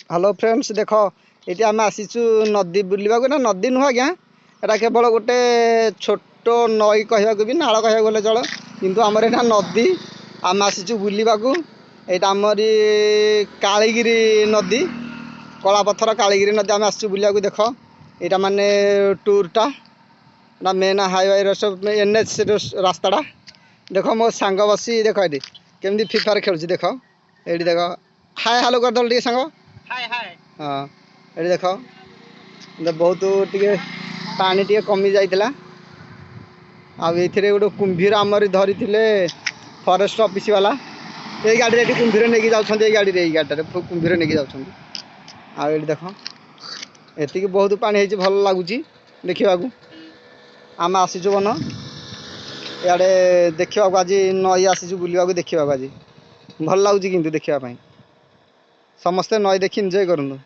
Hello friends, ଦେଖ, ଏଠି ଆମେ ଆସିଛୁ ନଦୀ ବୁଲିବାକୁ। ନା, ନଦୀ ନୁହଁ ଆଜ୍ଞା, ଏଇଟା କେବଳ ଗୋଟେ ଛୋଟ ନଈ କହିବାକୁ ବି ନାଳ କହିବାକୁ ଗଲେ ଚଳ, କିନ୍ତୁ ଆମର ଏଇଟା ନଦୀ। ଆମେ ଆସିଛୁ ବୁଲିବାକୁ। ଏଇଟା ଆମରି କାଳିଗିରି ନଦୀ, କଳାପଥର କାଳିଗିରି ନଦୀ। ଆମେ ଆସିଛୁ ବୁଲିବାକୁ। ଦେଖ, ଏଇଟା ମାନେ ଟୁର୍ଟା ନା ମେନ୍ ହାଇୱେର ସବୁ ଏନ୍ ଏଚ୍ ରାସ୍ତାଟା। ଦେଖ, ମୋ ସାଙ୍ଗ ବସି, ଦେଖ ଏଠି କେମିତି ଫ୍ରି ଫାୟାର ଖେଳୁଛି। ଦେଖ ଏଇଠି, ଦେଖ। ହାଏ ହାଲୋ କରିଦେଲ ଟିକେ ସାଙ୍ଗ। ହାଏ ହାଏ। ହଁ, ଏଠି ଦେଖ, ବହୁତ ଟିକେ ପାଣି ଟିକେ କମି ଯାଇଥିଲା। ଆଉ ଏଇଥିରେ ଗୋଟେ କୁମ୍ଭୀର ଆମରି ଧରିଥିଲେ ଫରେଷ୍ଟ ଅଫିସ ବାଲା। ଏଇ ଗାଡ଼ିରେ ଏଠି କୁମ୍ଭୀର ନେଇକି ଯାଉଛନ୍ତି। ଏଇ ଗାଡ଼ିରେ, ଏଇ ଗାଡ଼ିଟାରେ କୁମ୍ଭୀର ନେଇକି ଯାଉଛନ୍ତି। ଆଉ ଏଇଠି ଦେଖ, ଏତିକି ବହୁତ ପାଣି ହେଇଛି, ଭଲ ଲାଗୁଛି ଦେଖିବାକୁ। ଆମେ ଆସିଛୁ ବନ ଇଆଡ଼େ ଦେଖିବାକୁ, ଆଜି ନଈ ଆସିଛୁ ବୁଲିବାକୁ, ଦେଖିବାକୁ ଆଜି ଭଲ ଲାଗୁଛି କିନ୍ତୁ ଦେଖିବା ପାଇଁ। ସମସ୍ତେ ନଈ ଦେଖି ଏନ୍ଜୟ କରନ୍ତୁ।